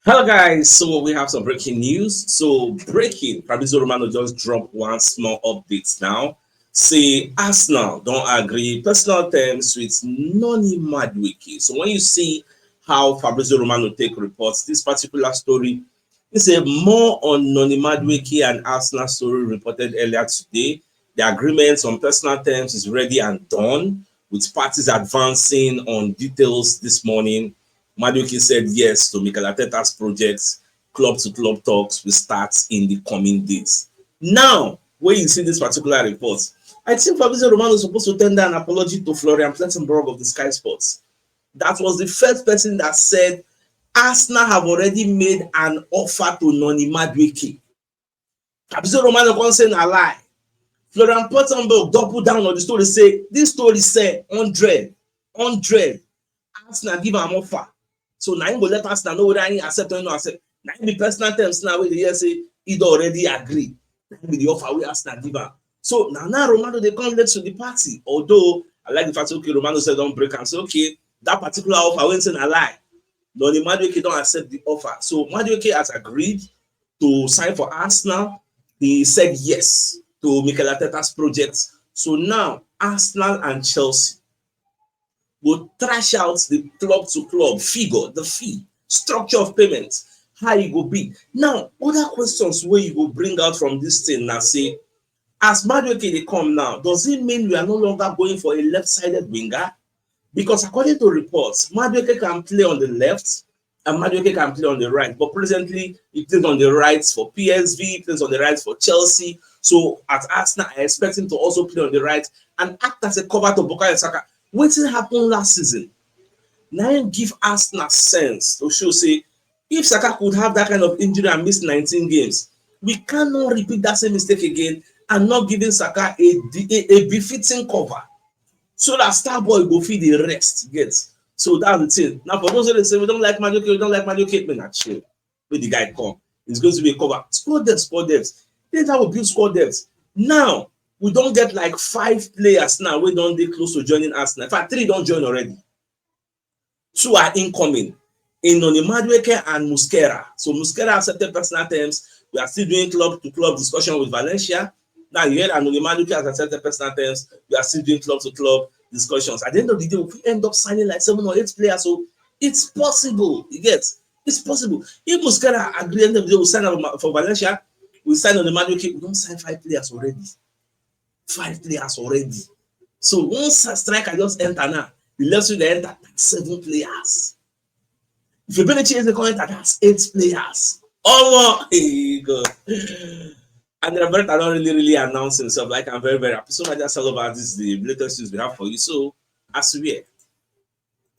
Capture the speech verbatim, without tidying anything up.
Hello guys, so we have some breaking news. So breaking, Fabrizio Romano just dropped one small update now. Say Arsenal don't agree personal terms with Noni Madueke. So when you see how Fabrizio Romano take reports this particular story, he said more on Noni Madueke and Arsenal story reported earlier today. The agreement on personal terms is ready and done, with parties advancing on details this morning. Madueke said yes to Mikel Arteta's projects. Club to club talks will start in the coming days. Now, when you see this particular report, I think Fabrizio Romano is supposed to tender an apology to Florian Plettenberg of the Sky Sports. That was the first person that said Arsenal have already made an offer to Noni Madueke. Fabrizio Romano come say na lie. Florian Plettenberg double down on the story, say this story say hundred, hundred. Arsenal give am offer. So na him go let Arsenal know whether he accept or no accept. Na him be personal terms now wey dey hear say he don already agree. Na him be the offer wey Arsenal give am. So na now Romano dey come late to the party. Although I like the fact say, okay, Romano said don break am. Say, okay, that particular offer wey he say na lie. Noni Madueke don accept the offer. So Madueke has agreed to sign for Arsenal. He said yes to Mikel Arteta's project. So now Arsenal and Chelsea go trash out the club to club figure, the fee, structure of payment, how e go be. Now, other questions wey you go bring out from this thing na say, as Madueke dey come now, does it mean we are no longer going for a left-sided winger? Because according to reports, Madueke can play on the left and Madueke can play on the right. But presently, he plays on the right for P S V, he plays on the right for Chelsea. So at Arsenal, I expect him to also play on the right and act as a cover to Bukayo Saka. Wetin happen last season? Na him give Arsenal sense to show say if Saka could have that kind of injury and miss nineteen games, we cannot repeat that same mistake again and not giving Saka a, a, a befitting cover so that star boy go fit dey rest. Get, so that's the thing. Now for those wey dey say we don't like Madueke, we don't like Madueke, man, na chill. When the guy come, it's going to be a cover. Squad depth, squad depth. This is how we build squad depth. Now we don get like five players now wey don dey close to joining Arsenal. In fact, three don join already. Two are incoming. In Noni Madueke and Muslera. So Muslera accepted personal terms. We are still doing club to club discussion with Valencia. Now you hear that Noni Madueke has accepted personal terms. We are still doing club to club discussions. At the end of the day, we fit end up signing like seven or eight players. So it's possible. You get? It's possible. If Muslera agree, end of the day, we sign up for Valencia. We sign Noni Madueke. We don sign five players already. Five players already. So once a striker just enter now, the left field dey enter, that's seven players. If Eberechi Eze come enter, that's eight players. Omo, hey God. And Roberta don really, really announce himself. Like, I'm very, very happy. So I just tell about this, the latest news we have for you. So as we were,